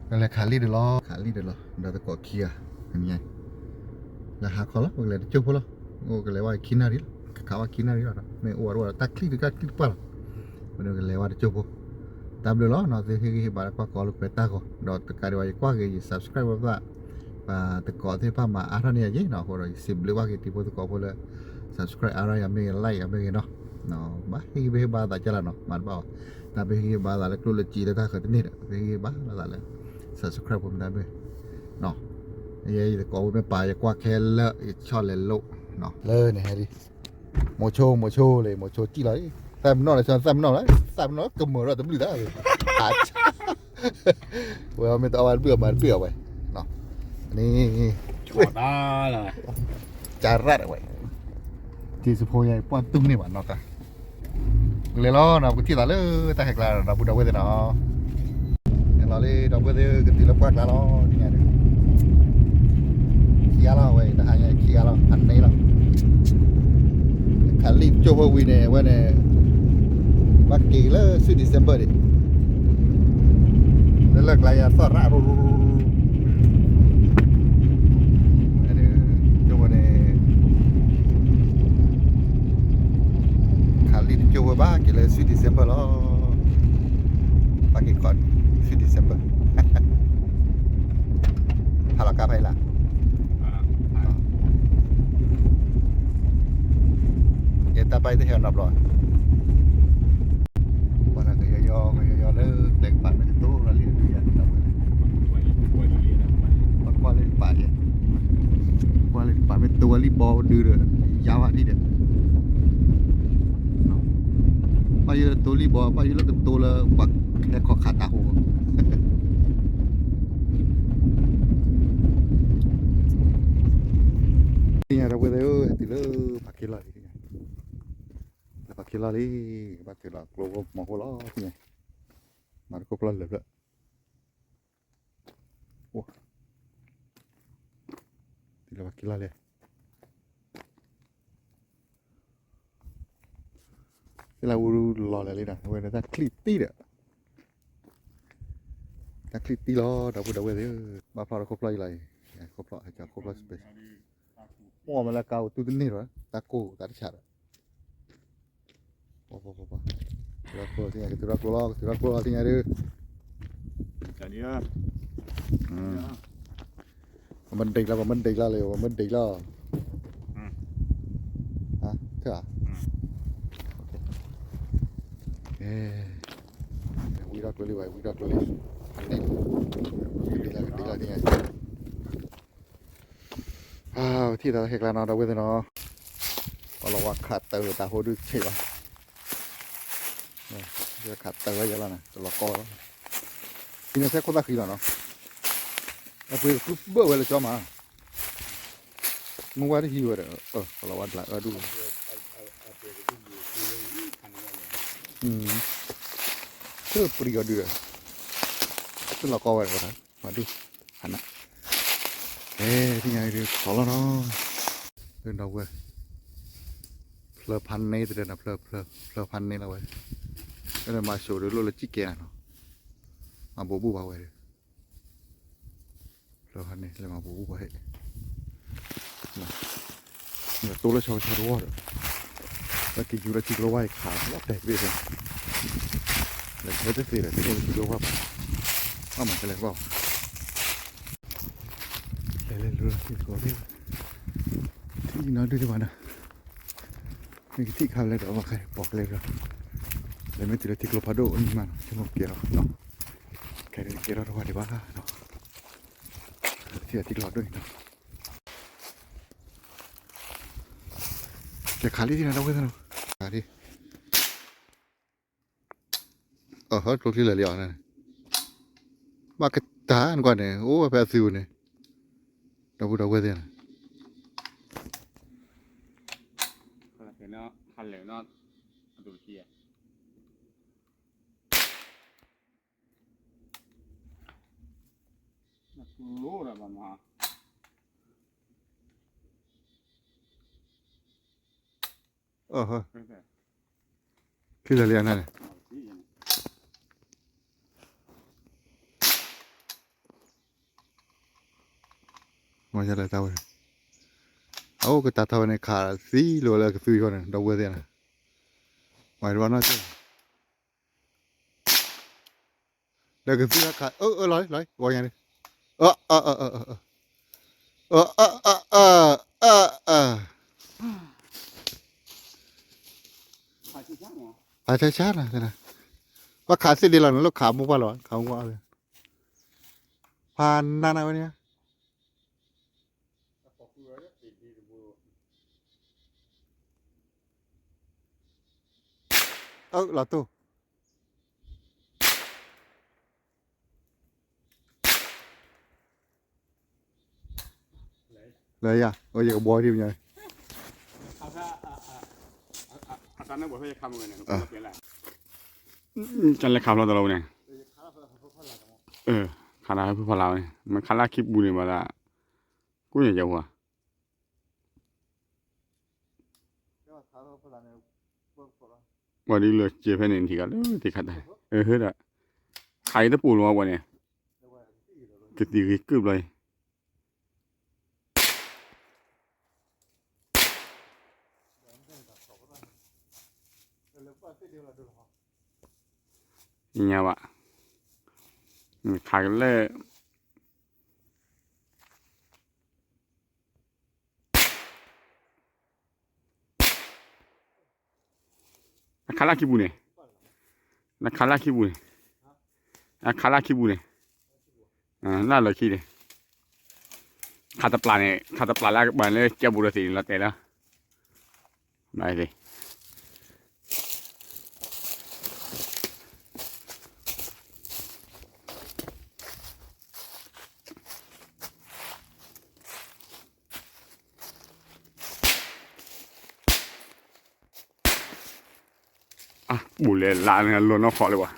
ပလဲၤခးလံၣ်တလီၤ, ခးလံၣ်တလီၤ, ဒီးသကိးခံဂၤ, လၢဟါခီလီၤ, ပကလဲၤတကၠိၢ်ဖိလီၤ, အိၣ်ကလဲၤဝဲခံနၣ်ရံၣ်လီၤ, ကခးဝဲခံနၣ်ရံၣ်လီၤ, မ့ၢ်အိၣ်ဝဲဒၣ် တၢ်ချံၣ်တကၢ်ချံၣ်တပှၢ်လီၤ, ပဒိကလဲၤဝဲတကၠိၢ်ဖိ, တၢ်ဘျုးလီၤနီၤ, သုဟ့ၣ်ဂံၢ်ဟ့ၣ်ဘါလၢကွၢ်ကီလၢကွဲတၢ်ဂီၤ, ဒီးတကးဒံးဘၣ် ယကွၢ်က့ၤ ယ subscribe ဝဲဘၣ်, ပှၤသကိးသ့ၣ်တဖၣ်မၤအါထီၣ်န့ၢ်ယၤယ့ၣ်နီၤ, အဃိဒီးယစံးဘျုးဘၣ်က့ၤတံၤဖိသကိးဖိလၢ subscribe အါထီၣ်ယၤမ့ၢ်ဂ့ၤ like ယၤမ့ၢ်ဂ့ၤနီၤ, ဘၣ်ဟ့ၣ်ဂံၢ်ဟ့ၣ်ဘါသးကၢ်လၢ်နီၤ, မၤတဘၣ်ဘၣ်, တၢ်ပဟ့ၣ်ဂံၢ်ဟ့ၣ်ဘါသးလၢကျိၣ်လၢစ့လၢတၢ်ဃၢၤတန့ၢ်ဒီး ပဟ့ၣ်ဂံၢ်ဟ့ၣ်ဘါလၢသးလၢ subscribe ဖိမတၤဘၣ်, ယဲယသကိးဝဲမ့ၢ်ပာ်ယကွၢ်ခဲလၢာ် ယဆီၣ်လဲၤလိာ်, လၢန့ၣ်ဟဲဒ် မိၤဆိ မိၤဆိလံ မိၤဆိစံၣ်လီၤလံ, သၣ်မနီၣ်လၢ သၣ်မနီၣ်လၢ သၣ်မနီၣ်ကမၢၢ်ဒီးတဘျုးသၣ်, ဝဲမ့ၢ်တအီၣ်ဝဲတဘျုးအီၤမၤတဘျုးအီၤဝဲ, န့ၣ် ကၢ်ရၣ်ဝဲ, တံၤစဖိယဲ ပှၢ်တူၢ်န့ၢ်ဘၣ်နီၢ်ကါ, ကလဲၤလီၤနီၤ ပကထံၣ်သးလၢတၢ်ဟဲကျါဒီပုၢ်ဒီဝဲၢ်သ့ၣ်နီၤ, ဟဲလီၤလံဒီပုၢ်ဝဲၢ်သ့ၣ် ကတုၤလၢပှၢ်ကျါလီၤ သ့ၣ်ညါဒီး, ခံဂၤလီၤဝဲ တဟါညါခံဂၤလီၤ ဖးန့ၢ်လီၤ, ခးလံၣ်ကၠိၢ်ဖိဝံၤန့ၣ် အဝဲန့ၣ် ဘၣ်က့ၤလၢ sweet December ဒံး, လၢလၢကျါယၤသီၣ်ရၣ်ရူရူရူရူ, ကၠိၢ်ဖိန့ၣ် ခးလံၣ်တကၠိၢ်ဖိဘၣ်က့ၤလၢ sweet December လီၤ, ဘၣ်က့ၤကီး sweet December, ဖးလီၤကါဖးအံၤလၢ ယတၢ်ဘၣ်တဟဲအနီတဘျီ, ပှၤကယီယီ ကယီယီလၢကျဲကပၤမ့ၢ်တတိလီၤလံ, ပကွၢ်လၢပာ်ယဲ, ပကွၢ်လၢပာ်မ့ၢ်တိဝဲလံဘီဒုဒီး, ယါဝဲဒ်ဒီး, ဘၣ်ယိၣ်လၢတိလံဘီ ဘၣ်ယိၣ်လၢကတိလၢပှၤဟဲခီခးတၢ်ဟိ, သ့ၣ်ညါဒီပုၢ်ဝဲၢ်သ့ၣ်ဧၢ ဟဲတုၤလၢဖးခ့လီၢ်လံ, လၢဖးခ့လီၢ်လံ, ဘၣ်တုၤလီၤကျိမီၤဖိလီၤ, မၤတခိၣ်ဖျီၣ်လၢာ်ဖျၢၣ်, အိၣ်, တုၤလၢဖးခ့လီၢ်လံ, သ့ၣ်လၢဝူလီၤလၢာ်လံနီၤ, အဝဲန့ၣ်တၢ်ချံၣ်တံၢ်ဒီး, တၢ်ချံၣ်တံၢ်လီၤ ဒီပုၢ်ဒီဝဲၢ်သ့ၣ်ဧၢ, ဘၣ်ဖျီၣ်ဒီးခိၣ်ဖျီၣ်အံၤလီၤအံၤ, ခိၣ်ဖျီၣ် ဟဲကၠီခိၣ်ဖျီၣ် space, အိၣ်မးလၢကါအိၣ်တူၢ်တန့ၢ်ဒီး တၢ်ကိၢ်သးတဆးဒီး ပှၤပှၤပှၤပှၤ, ကတုၤထီၣ်ကျိလီၤ ကတုၤထီၣ်ကျိလီၤ ကတုၤထီၣ်ကျိလီၤ သ့ၣ်ညါဒုး, ပမ့ၢ်ဒိးလီၤ ပမ့ၢ်ဒိးလီၤလံ ပမ့ၢ်ဒိးလီၤ, ထၢၣ်ဧါ, ဝံထီၣ်ကျိလံ ဝံထီၣ်ကျိလံ, ကဒိးလီၤ ကဒိးလီၤ သ့ၣ်ညါ ထံၣ်သးဟဲကျါနီၤ ဒီပုၢ်ဝဲၢ်သ့ၣ်နီၤ, ပလီၤဝါခးတၢ်တၢ်ဟိဒုးဆံးဘၣ်, ခးတၢ်ဝဲယလီၤန့ၣ် တလီၤကီလီၤ, ဟံးန့ၢ်ထဲခိၣ်သၣ်ဃံလီၤနီၤ, အပှ့ၤကဘၢၣ်ဝဲလၢကၠီမး, မုၢ်ဝါတဟံးဝဲဒီး ပလီၤဝါဒၣ်အၢဒူၣ်, ဆၢပျံၤအီၤဒုးဒီး, တလီၤကီဝဲဒီး ပှၤဒူၣ်, ဖးနး, အဲ သ့ၣ်ညါဒုး ကီလီၤနီၤ, ဒီပုၢ်ဝဲၢ်, ဖျၢၣ်ဖးန့ၣ်တဒဲးနီၤ ဖျၢၣ်, ဖျၢၣ်ဖးန့ၣ်လီၤဝဲ, ဒီးမၤစိးဒီးလိၣ်လၢစံၣ်ကဲနီၤ, မၤဘိးဘုၣ်ဘၣ်ဝဲဒီး ဖျၢၣ်ဖးန့ၣ် လဲၤမၤဘိးဘုၣ်ဘၣ်ဟဲ, တိၢ်လၢဆီဆီတဝီဒီး, လၢက့ၤယူၤလၢထံကျိဝါအံၤခးလီၤတဲာ်တဘ့ၣ်, လဲၤဆၢတသ့ဒီး ထံကျိဝါဘၣ်, ဘၣ်မၤကလဲၤဘၣ်, လဲၤလဲၤလိၤလၢထံကျိသ့ၣ်, ထံနီၤဒုးဒံးဘၣ်နီၤ, မ့ၢ်ကထံၣ်ခါလဲၣ်ဒီး ဘၣ်ခဲပိာ်ကလဲၤဒီး, လဲၤမ့ၢ်တုၤလၢထံကျိဖးဒိၣ်အံၤမးနီၤ ဆိကမိၣ်ကဲထီၣ်နီၤ, ခဲဒုးကဲထီၣ်တဝီဒံးဘၣ်နီၤ, ထံထံကျိဖးဒိၣ်အံၤနီၤ, ကဲခးလံဒံးနီၤ ဒီပုၢ်ဝဲၢ်သ့ၣ်နီၤ, ခးလံ, အဟၢကျိချံလၢာ်လံအီၤန့ၣ်, ဘၣ်ကတၢၢ်နကွၢ်န့ၣ် အိၣ်ဝဲဖဲအသုးပူၤန့ၣ်, ဒီပုၢ်ဒီဝဲၢ်သ့ၣ်န့ၣ် ချံလၢာ်လံအီၤန့ၣ်, မ့ၢ်လၢတၢ်ဝဲ, အအိၣ်ကတၢ်ထီၣ်ဝဲန့ၣ် ခးသံလိာ်လၢကသူအံၤဃီန့ၣ် ဒီပုၢ်ဝဲၢ်သ့ၣ်န့ၣ်, ဝဲတဘၣ်နီၢ်ကီၢ် လၢကသူခး အၢ အၢ လီၤလီၤ ဂီၤညါန့ၣ်, အၢ အၢ အၢ အၢ အၢ အၢ အၢ အၢ ဖးဆါဆါနီၤ, ဘၣ်ခးသ့ၣ်ဒ့လီၤန့ၣ် လၢခးမိၢ်ပှၢ်လီၤ ခးမိၢ်ပှၢ်, ဖးနါနါဝဲန့ၣ်, အၢ လီၤတိၢ် လၢယၤ အိၣ်ယကဘီဒံးမညီ, တၢ်လဲၤခးဖျီတလီၤဝဲန့ၣ်, ခးလၢဖုဖီလာ်ဝဲန့ၣ်, မ့ၢ်ခးလၢခံပူၤန့ၣ်ဘၣ်သး, ကိၣ်ညါယဝၤ ပှၤဒ်လၢကဲဖဲန့ၣ် နထံၣ်ကလၢသ့ၣ်ခါတၢ်, ဟဲဒီး ခးအံၤတပူၤလီၤဝဲန့ၣ်, ကသံၣ်ဂ့ၤကုၢ်ဘျီအံၤ, ညါဘၣ်, ခးကလဲၣ် နခးလၢခံပူၤန့ၣ်, နခးလၢခံပူၤန့ၣ်, နခးလၢခံပူၤန့ၣ်, လၢလီၢ်ခံန့ၣ်, ခးတပျၢ်န့ၣ် ခးတပျၢ်လၢအကပၤလၢကဲဘူးဒီးသ့ၣ်န့ၣ် လီၤတဲာ်လီၤ, ဘၣ်သ့ၣ် အဘူးလဲၤလးန့ၣ် လီၤနီၢ်ဃီလၢၤဘၣ်,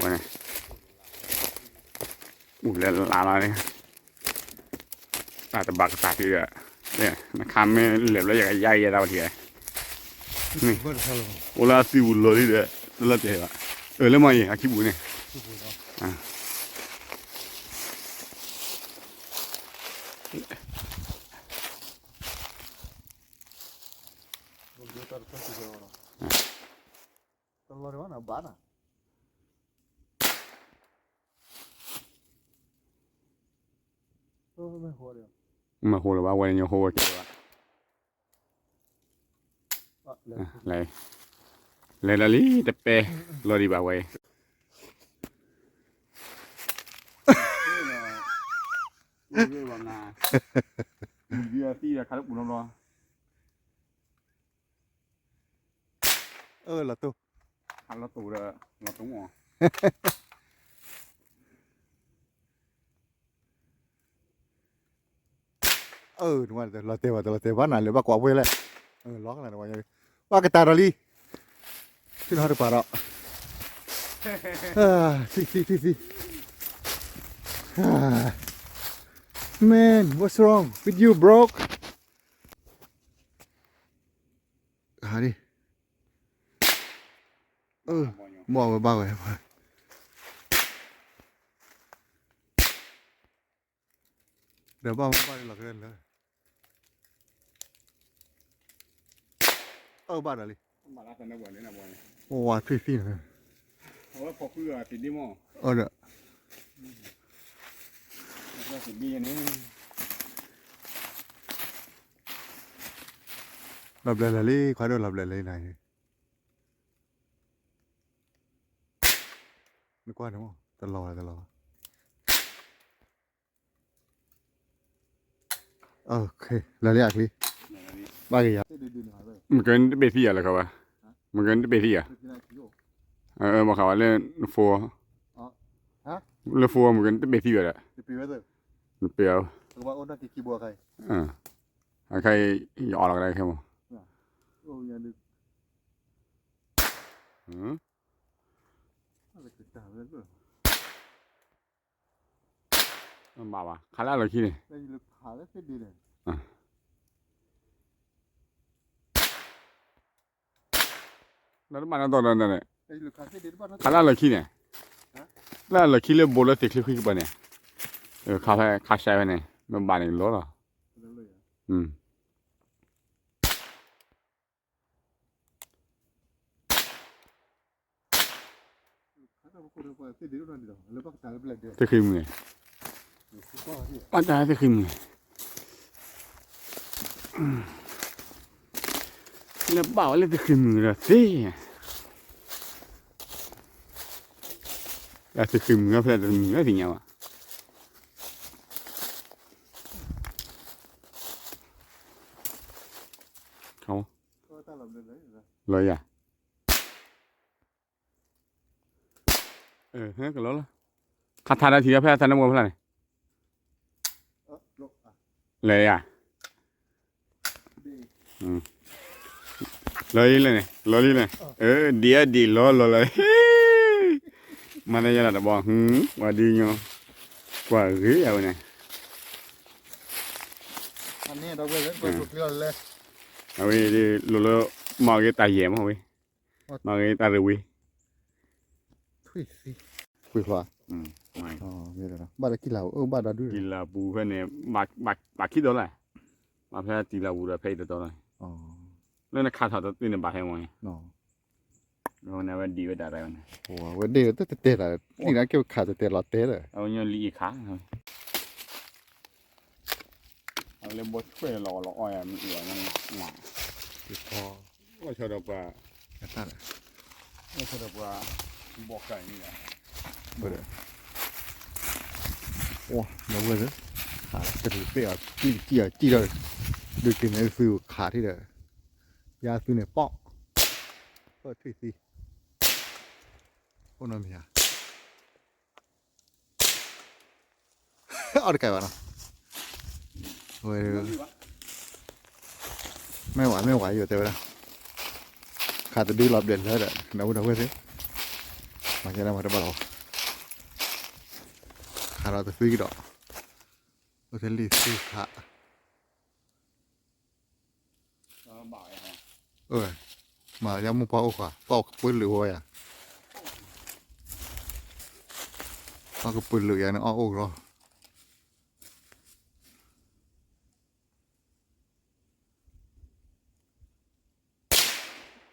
ဝဲန့ၣ် ဘူးလဲၤလးလီၤန့ၣ်, တၢ်တဘၣ်ကစၢ်ထံဒီး, နခါမ့ၢ်လဲၤဘျီယကယါယဲတၢ်ဝဲထံ, အိၣ်လၢအသံပူၤလီၤလံဒီး, တလၢတဲဘၣ်, အၢ လၢမ့ၢ်အံၤ အခံပူၤန့ၣ် မ့ၢ်ဟိလၢၤဘၣ် ဝဲန့ၣ်ညိဟိဝဲကဲလၢၤဘၣ်, လဲၤဒီးလံ တပဲလီၤဒံးဘၣ်ဝဲအံၤ, အၢ လီၤတိၢ်, လီၤတိၢ်ဒီး လီၤတိၢ်မး, အၢ လီၤတဲာ်ဘၣ် တလီၤတဲာ်ဘၣ်နၤလၢဘၣ်ကွၢ်ဝဲလဲၣ်, လီၤကနၤ ဘၣ်ကတၢၢ်ဒီးလံ, ထံၣ်လီၤတပၤဒီး, ထံၣ်ထံၣ်ထံၣ်ထံၣ်, Man, what's wrong with you, bro? ဟးန့ၣ်, မ့ၢ်ဝဲဘၣ်ဝဲ, ဒီးဘၣ်မ့ၢ်ဘၣ်လီၤကလဲၣ်လၢ, အၢ ဘၣ်ဒီးလံ, ဝါ ထံၣ်သံန့ၣ်, အဒီး လီၤဘျဲးလၢာ်လံ ခွါဒိၣ် လီၤဘျဲးလၢာ်လံနၤ, နကွၢ်န့ၣ်မ့ၢ် တလီၤဘၣ် တလီၤဘၣ်, လၢာ်လံအချံ, ဘၣ်က့ၤယၤ, မ့ၢ်ကဲနတဘ့ၣ်သံယၤလၢခါဘၣ်, မ့ၢ်ကဲနတဘ့ၣ်သံယၤ, ဘၣ်ဃးဝဲလၢနဖိ, လၢဖိမ့ၢ်ကဲနတဘ့ၣ်သံယၤဒီး, နပ့ၢ်အီၤ, အခါအံၤ ယအီၣ်လီၤကဒါခဲမး, မ့ၢ်ဘၣ် ခးလၢအလီၢ်ခံန့ၣ်, လၢတဘၣ်နီၢ်တီၢ်ဒီးန့ၣ်, ခးလၢအလီၢ်ခံန့ၣ်, လၢအလီၢ်ခံလၢဘိးလၢသ့ၣ်ချ့ခွံကပၤန့ၣ်, ခးဖဲ ခးဆှဲဖဲန့ၣ် မ့ၢ်ဘၣ်န့ၣ်လီၤလီၤ, တဃံမုၢ်, အတၢ်တဃံမုၢ်, လၢဘၣ်ဝဲလၢတဃံမုၢ်ဒီးသ့, တဃံမုၢ်ဖဲတမုၢ်သ့ၣ်ညါဘၣ်. လီၤယၤ, ကလီလီၤ, ခါထါဒီးထံၣ်ဒီးဖဲအသးနမူဖဲလဲၣ်န့ၣ်, လဲၤယၤ, လီၤလံလဲၣ်န့ၣ်, လီၤလံလဲၣ်, ဒံးအဒံးလီၤလီၤလီၤ, မၤတယၤလီၤတဘီ, ပှၤဒ်ညီ, ကွၢ်ဂ့ၤအဝဲန့ၣ်, အဝဲဒ်လိၤလၢ မၤဂ့ၤတၢ်ယဲၢ်မးဝဲ, မၤဂ့ၤတၢ်ရ့ဝ့, ဘၣ်လၢကံလၤပူၤဖဲန့ၣ်, ဘၣ်ခံဒီလၢ်, ဘၣ်ခံဒီလၢ်, ဘၣ်ဖဲတံၤလၤပူၤဒီးဖဲအံၤတတီၤလီၤ, လၢနခးထီၣ်တသ့န့ၣ်ဘၣ်ဟဲမးန့ၣ်, ဝဲဒံးဝဲဒၣ်ဝဲန့ၣ်, ဝဲဒၣ်တတဲတၢ်, လံာ်နၤက့ၤခးတတဲလီၤတဲဒီး, အဝဲညီလံအံၤခး, အဝဲလၢဘီဆွဲလီၤလီၤအီၣ်ယၤမ့ၢ်အံၤ, အိၣ်ဆီဒီးပှၤ, အိၣ်ဆီဒီးပှၤ, ဘီကၤအံၤန့ၣ်, ဒီးဝဲ, ခးတရံးပဲာ်အီၤ, ကံၣ်ကံၣ်အီၤကံၣ်ဒီး, ဒုးက့ၤန့ၣ်သုခးထံၣ်ဒီး, ယါသုန့ၣ်ပီၣ်, ပၢၢ်ထွံၣ်သံ, အိၣ်နီတမံၤဧါ အီၣ်တကဲဘၣ်နီၤ, ဝဲ, မ့ၢ်ဝဲ မ့ၢ်ဝဲယိၤတဲဝဲဒၣ်, ခးတဒုလီၤဘျဲၣ်လၢဒီး ဒီပုၢ်ဒီဝဲၢ်သ့ၣ်, မၤကဲဒၣ်မၤတဘၣ်လီၤ, ခးဒီးတသွံကဒီး, အိၣ်ထဲလံာ်သ့ၣ်ခး မၤယါမိၢ်ပှၢ်အိၣ်ဃာ် ပှၤကပၢၤလုာ်ဝဲယၤ, ပှၤကပၢၤလုာ်ယၤန့ၣ်အီၣ်အိၣ်ကလီ,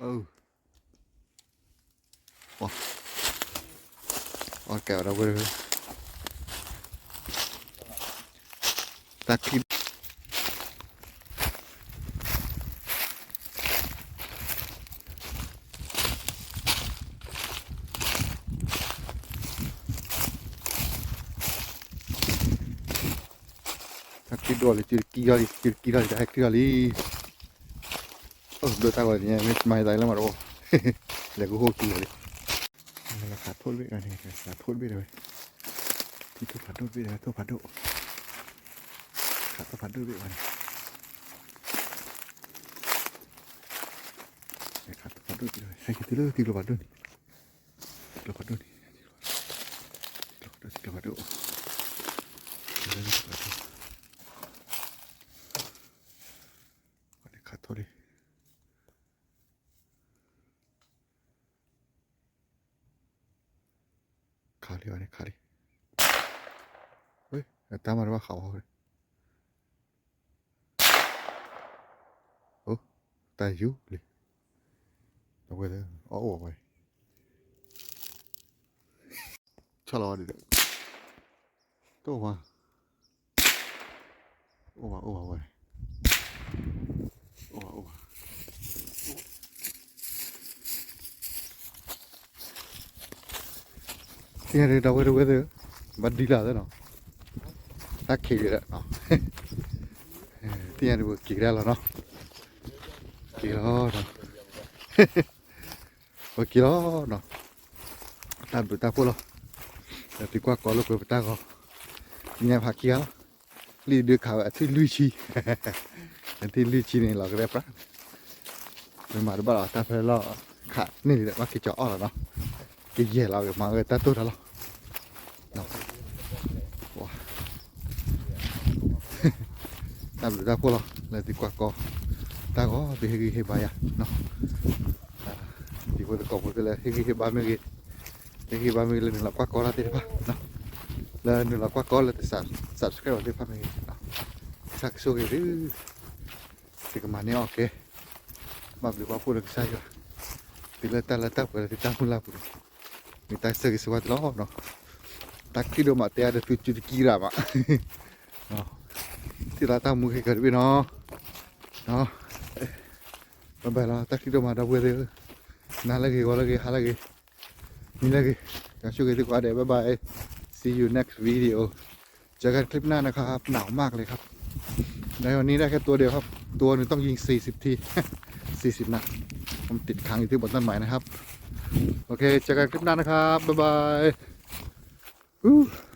အီၣ်ကဲဝဲဒၣ်ဝဲ, တၢ်ခံ တၢ်ခံဒိၣ်လံ စုတကံထီၣ်လံ စုတကံထီၣ်လံ တၢ်ဟဲကံထီၣ်လံ, အိၣ်ဘျိတၢ်ဂီၤတညါ မ့ၢ်မၤယသးလၢမၤတအိၣ်, လဲၤကဟိၣ်ကံလီၤလံ, ခးထိၣ်တဘ့ၣ်ဝဲန့ၣ် ခးထိၣ်တဘ့ၣ်ဝဲ, ထံထိၣ်ဖးဒိၣ်တဘ့ၣ် ထိၣ်ဖးဒိၣ်, ခးထိၣ်ဖးဒိၣ်တဘ့ၣ်ဝဲန့ၣ်, ခးထိၣ်ဖးဒိၣ်တဘ့ၣ်ဝဲ ဟဲက့ၤတုၤလၢထံကျိဖးဒိၣ်န့ၣ်, ထံကျိဖးဒိၣ်န့ၣ်, ထံကျိဖးဒိၣ်, ထံကျိဖးဒိၣ်, ခးထိၣ်လံ ခးလံဘၣ်န့ၣ် ခးလံ, အတၢ်မၤတဘၣ်ဃးဝဲ, တၢ်ယူၤလံ, အဝဲသ့ၣ် အီၣ်အိၣ်ဝဲ, ဆီၣ်လီၤဝဲဒၣ်, တိၢ်ဝါ အိၣ်ဘၣ်အိၣ်ဘၣ်ဝဲ, အိၣ်ဘၣ်အိၣ်ဘၣ်, သ့ၣ်ညါဒ်ဒီပုၢ်ဝဲၢ်သ့ၣ်ဧၢ, ဘၣ်ဒံလၢ်သ့ၣ်နီၤ, တၢ်ခံးက့ၤဒီး, သ့ၣ်ညါဒ်ပက့ၤကဒါလီၤနီၤ, က့ၤလီၤနီၤ ပက့ၤလီၤနီၤ, တၢ်ဘျုးတၢ်ဖှိၣ်လီၤ, ဒီးသုကွၢ်ကီလိာ်ကွဲပတၢ်ဂီၤ, သ့ၣ်ညါဖးခံဂၤလီၤ, လံာ်ဒုးခးဝဲအထံၣ်လွံၢ်ဆံ, အထံၣ်လွံၢ်ဆံန့ၣ် လီၤကရဲၣ်ပြး, မ့ၢ်မၤတဘၣ်လီၤ တၢ်ဖဲလီၤ, ခးန့ၢ်လံဒီး ဘၣ်က့ၤကၠီအီၣ်လီၤနီၤ, ကယဲၢ်လီၤက့ၤမၤဝဲတၢ်တိၢ်တၢ်လီၤ တၢ်ဘျုးတၢ်ဖှိၣ်လီၤ လၢသုကွၢ်ကီ, တၢ်ဂီၤ သုဟ့ၣ်ဂံၢ်ဟ့ၣ်ဘါယၤ, တံၤဖိသကိးဖိသ့ၣ်လၢဟ့ၣ်ဂံၢ်ဟ့ၣ်ဘါမ့ၢ်ဂ့ၤ, ဟ့ၣ်ဂံၢ်ဟ့ၣ်ဘါမ့ၢ်ဂ့ၤလၢနုာ်လီၤကွၢ်ကီတၢ်သ့ၣ်တဖၣ်, လၢနုာ်လီၤကွၢ်ကီလၢတစး subscribe အီၤသ့ၣ်တဖၣ်မ့ၢ်ဂ့ၤ, တၢ်ကဆိၣ်ဂ့ၤသု, သုကမၤန့ၢ်အီၣ်ကဲ, ဘၣ်ဘျုးဘၣ်ဖှိၣ်လၢကစၢ်ယွၤ, တုၤလၢတၢ်လၢတၢ်ပှဲၤလၢသုတၢ်မုၢ်လၢ်ပူၤန့ၣ်, မ့ၢ်တၢ်ဆၢဂ့ၤဆၢဝါတလီၤ. တၢ်ခံးဒိၣ်မးတဲအါဒီးသုစုတကံရၣ်ဘၣ်, ထံၣ်သးတၢ်မူဃ့ကတဘ့ၣ်နီၤ, ဘၣ်ဘၣ်လီၤ တၢ်ခံးဒိၣ်မးဒီပုၢ်ဝဲၢ်သ့ၣ်ဧၢ, နၤလၢဂ့ၤ ဂီၤလၢဂ့ၤ ဟါလၢဂ့ၤ, မံလၢဂ့ၤ, ယွၤဆိၣ်ဂ့ၤသုကိးဂၤဒဲး bye bye, see you next video, เจอกันคลิปหน้านะครับ หนาวมากเลยครับ, ได้วันนี้ได้แค่ตัวเดียวครับ, ตัวหนึ่งต้องยิงสี่สิบที สี่สิบนัด, ผมติดขังอยู่ที่บ่อนต้นไม้นะครับ, โอเค เจอกันคลิปหน้านะครับ บ๊ายบาย Woo.